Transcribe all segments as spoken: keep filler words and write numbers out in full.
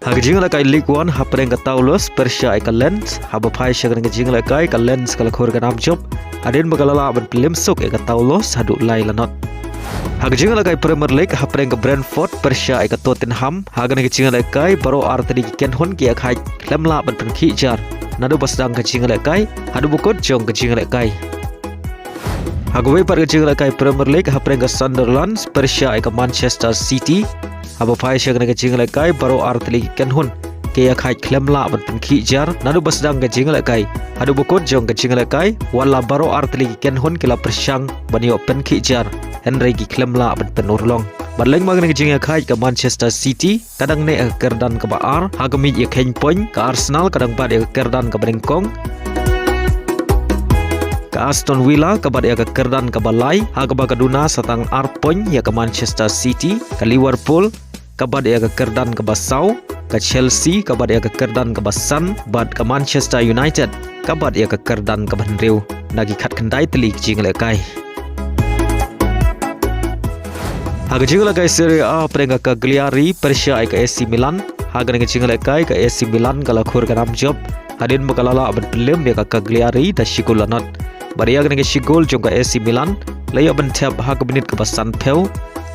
Ha ka jingïalehkai Ligue One, hapdeng ka Toulouse pyrshah ïa ka Lens, haba phai sha kane ka jingïalehkai, ka Lens ka la khur ka nam jop hadien ba ka la lah ban pynlem suk ïa ka Toulouse haduh lai lanot. Ha ka jingïalehkai Premier League, hapdeng ka Brentford pyrshah ïa ka Tottenham, ha kane ka jingïalehkai baroh artylli ki kynhun ki ïakhaid khlem lah ban pynkhih jar naduh ba sdang ka jingïalehkai haduh ba kut jong ka jingïalehkai. Ha kawei pat ka jingïalehkai Premier League, hapdeng ka Sunderland pyrshah ïa ka Manchester City, haba phai sha kane ka jingïalehkai baroh artylli ki kynhun ki ïakhaid khlem lah ban pynkhih jar naduh ba sdang ka jingïalehkai haduh ba kut jong ka jingïalehkai, wat la baroh artylli ki kynhun ki la pyrshang ban ïoh pynkhih jar, hynrei ki khlem lah ban pynurlong. Bad lyngba kane ka jingïakhaid, ka Manchester City ka dang neh ïa ka kyrdan kaba ar ha ka miej ïakheiñ point, ka Arsenal ka dang bat ïa ka kyrdan kaba nyngkong, ka Aston Villa ka bat ïa ka kyrdan kaba lai, ha kaba ka duna sa tang ar point ïa ka Manchester City, ka Liverpool ka bat ïa ka kyrdan kaba saw, ka Chelsea ka bat ïa ka kyrdan kaba san, bad ka Manchester United ka bat ïa ka kyrdan kaba hynriew na ki khatkhyndai tylli ki jingïalehkai. Ha ka jingïalehkai Serie A, hapdeng ka Cagliari pyrshah ïa ka A C Milan, ha kane ka jingïalehkai ka A C Milan ka la khur ka nam jop hadien ba ka la lah ban pynlem ïa ka Cagliari da shi gol lanot. Bad ïa kane ka shi gol jong ka A C Milan la ïoh ban thep ha ka minit kaba sanphew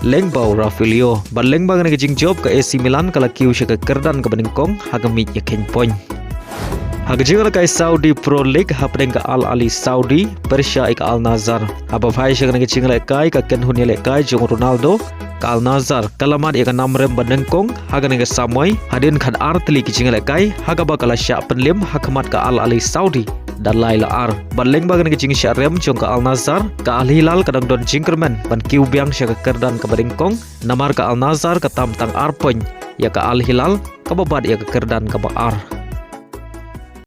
lyngba u Rafael Leao. Bad lyngba kane ka jingjop, ka A C Milan ka la kiew sha ka kyrdan kaba nyngkong ha ka miej ïakheiñ point. Ha ka jingïalehkai Saudi Pro League, hapdeng ka Al Ahli Saudi pyrshah ïa ka Al Nassr, haba phai sha kane ka jingïalehkai, ka kynhun ïalehkai jong u Ronaldo, ka Al Nassr ka la mad ïa ka nam rem ba nyngkong ha kane ka samoi hadien khatar tylli ki jingïalehkai, ha kaba ka la shah pynlem ha khmat ka Al Ahli Saudi da lai la ar. Bad lyngba kane ka jingshah rem jong ka Al Nassr, ka Al Hilal ka dang don jingkyrmen ban kiew biang sha ka kyrdan kaba nyngkong, namar ka Al Nassr ka tam tang ar point ïa ka Al Hilal kaba bat ïa ka kyrdan kaba ar.